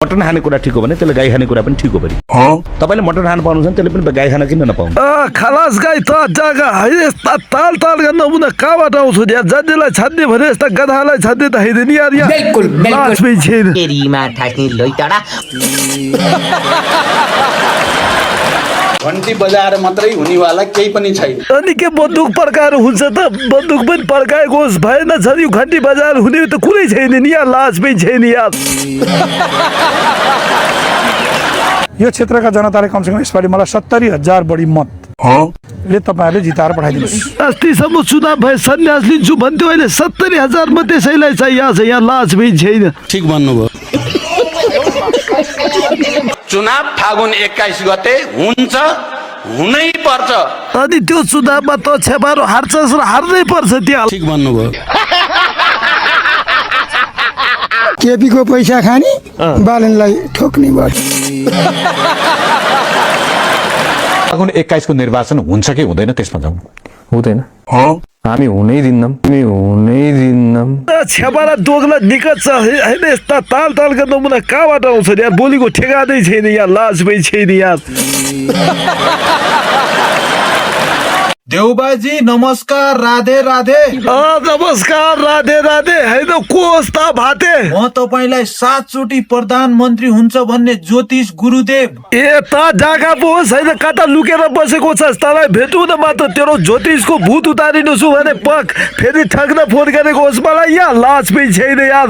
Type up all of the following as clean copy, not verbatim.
Mutton खाने कुरा ठिक हो भने त्यसले गाई खाने कुरा पनि ठिक हो भने तपाईले मटन खान पाउनुहुन्छ भने त्यसले पनि गाई खान किन नपाउनु खलास गाई त जग्गा यस्ता ताल ताल गर्न नमुना कहाँबाट आउँछ यार जन्नेलाई छान्ने भने यस्ता गधालाई छान्ने त हैन यार बिल्कुल लाजमै छैन तेरीमा ठाक्ने लोइटाडा घन्टी बजाएर मात्रै हुनेवाला केही पनि छैन। अनि के बन्दुक पड्काएर हुन्छ त बन्दुक पनि पड्काएको होस् भएन छ यो घन्टी बजाएर हुने त कुनै छैन नि यार लाजमै छैन यार यो क्षेत्रका जनताले कमसेकम यसपालि मलाई 70,000 बढी मत ले तपाईहरुले जिताएर पठाइदिनुस्। अस्तिसम्म चुनाव भए सन्यास लिन्छु भन्थ्यो अहिले 70,000 मा त्यसैलाई चाहिएको छ यहाँ लाजमै छैन। ठीक भन्नुभयो। चुनाव फागुन 21 गते हुन्छ हुनै पर्छ अनि त्यो चुनावमा त छेपारो हार्छस् र हार्नै पर्छ त्यहाँ। ठीक भन्नुभयो। केपी को पैसा खाने बालनलाई ठोक्ने भयो। फागुन 21 को निर्वाचन हुन्छ कि हुँदैन त्यसमा जाउँ। हुँदैन हामी हुनै दिन्नौं छेपारा दोगला निकट छ हैन यस्ता ताल ताल गर्न नमुना कहाँबाट आउँछ यार बोलीको ठेगानै छैन यार लाजमै छैन यार। देउबाजी नमस्कार राधे राधे। नमस्कार राधे राधे हैन को अस्ता भाते म तपाईलाई 7 चोटी प्रधानमन्त्री हुन्छ भन्ने ज्योतिष गुरुदेव। ए त जागा पो छैन कता लुकेर बसेको छस् तँलाई भेटु न मात्र तेरो ज्योतिषको भूत उतारिनु छु भने पक फेरि ठग्न फोन गरेको होस् मलाई यार लाजमै छैन यार।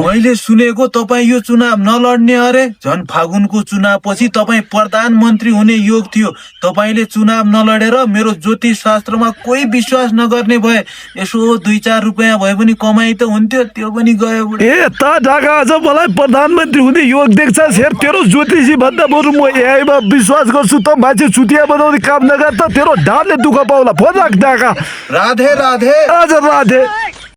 मैले सुनेको तपाई यो चुनाव नलड्ने अरे झन् फागुनको चुनाव पछि तपाई प्रधानमन्त्री हुने योग थियो। तपाईले चुनाव नलडेर मेरो ज्योतिष शास्त्रमा कोही विश्वास नगर्ने भए यसो 2-4 रुपैयाँ भए पनि कमाई त हुन्थ्यो त्यो पनि गयो। ए त ढाका अझ मलाई प्रधानमन्त्री हुने योग देख्छस् हेर तेरो ज्योतिषी भन्दा बरु म एआईमा विश्वास गर्छु त मान्छे चुतिया बनाउने काम नगर त तेरो ढाडले दुःख पाउला फोन राख ढाका। राधे राधे। आज राधे।